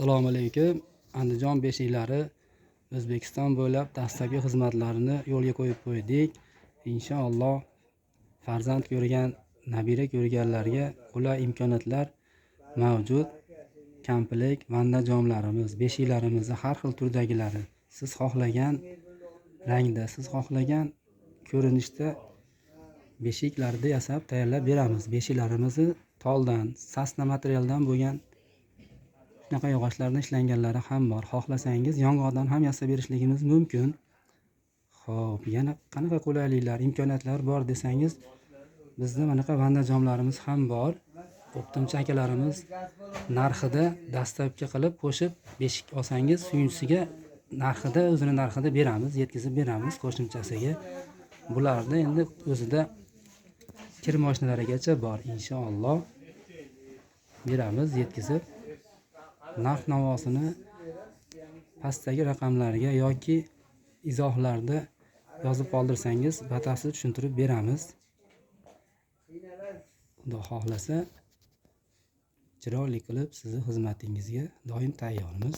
Assalomu alaykum. Andijon beshiklari O'zbekiston bo'ylab dastlabki xizmatlarini yo'lga qo'yib qo'ydik. Inshaalloh, farzand ko'rgan, nabira ko'rganlarga qulay imkoniyatlar mavjud. Komplekt vanna jomlarimiz, beshiklarimizni har xil turdagilari, siz xohlagan rangda, siz xohlagan ko'rinishda beshiklarni yasab tayyorlab beramiz. Beshiklarimizni toldan, сосна materialdan bo'lgan shunaqa yog'ochlardan ishlanganlari ham bor. Xohlasangiz, yong'oqdan ham yasab berishligimiz mumkin. Xo'p, yana qanaqa qulayliklar, imkoniyatlar bor desangiz, bizda manaqa vanna jomlarimiz ham bor. Оптом chi akalarimiz narxida доставка qilib qo'shib beshik olsangiz, suyunchisiga narxida, o'zini narxida beramiz, yetkazib beramiz qo'shimchasiga. Bularni endi o'zida kir moshinalarigacha bor, inshaalloh beramiz yetkazib. Narx navosini pastdagi raqamlarga yoki izohlarda yozib qoldirsangiz, batafsil tushuntirib beramiz. Xudo xohlasa, chiroyli qilib sizni xizmatingizga doim tayyormiz.